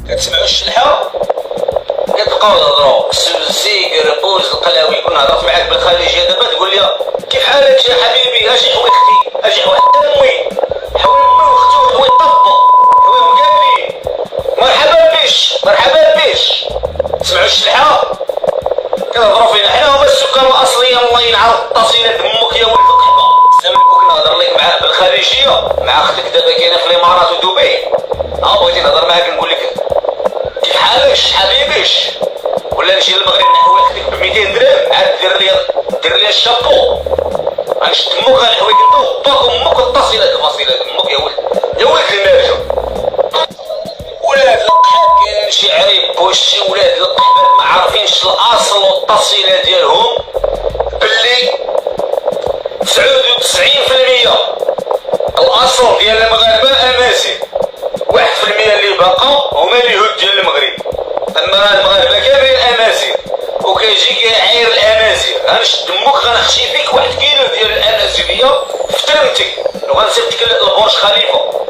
كتسمعوا الشلحه كتبقاو تهضروا سوزي قربوز القلاوي. كون هضرت معاك بالخليجيه دابا تقول لي كيف حالك يا حبيبي، اجي حوي اختي، اجي حوي حتى امي، حوي امي واختي وحوي الطبه، حويهم كاملين. مرحبا بيش، مرحبا بيش. سمعوا الشلحه كنهضروا فينا حنا هما السكان الاصليين. الله ينعل الطاسيله دمك يا ولد القحبه. سامي بوك نهضر لك معاه بالخليجيه مع اختك دابا كاينه في الامارات ودبي. ها بغيتي نهضر معاك نقول لك كيف حالك حبيبيش، ولا نجي للمغرب نحوي اختك ب 200 درهم عاد دير لي الشابو. غنشد امك غنحويك انت وباك وامك والطاسيله الفصيله امك يا ولد، يا ولد المارجه. ولاد القحاب كاين شي عريب وشي ولاد القحبات ما عارفينش الاصل والتصيله ديالهم، باللي 99% الاصل ديال المغاربة امازيغ، 1% اللي باقا هما اليهود ديال المغرب. اما راه المغاربة كاملين امازيغ، وكيجي كيعاير الامازيغ. غنشد امك غنخشي فيك 1 كيلو ديال الامازيغية في ترمتك وغنصيفطك لبرج خليفة.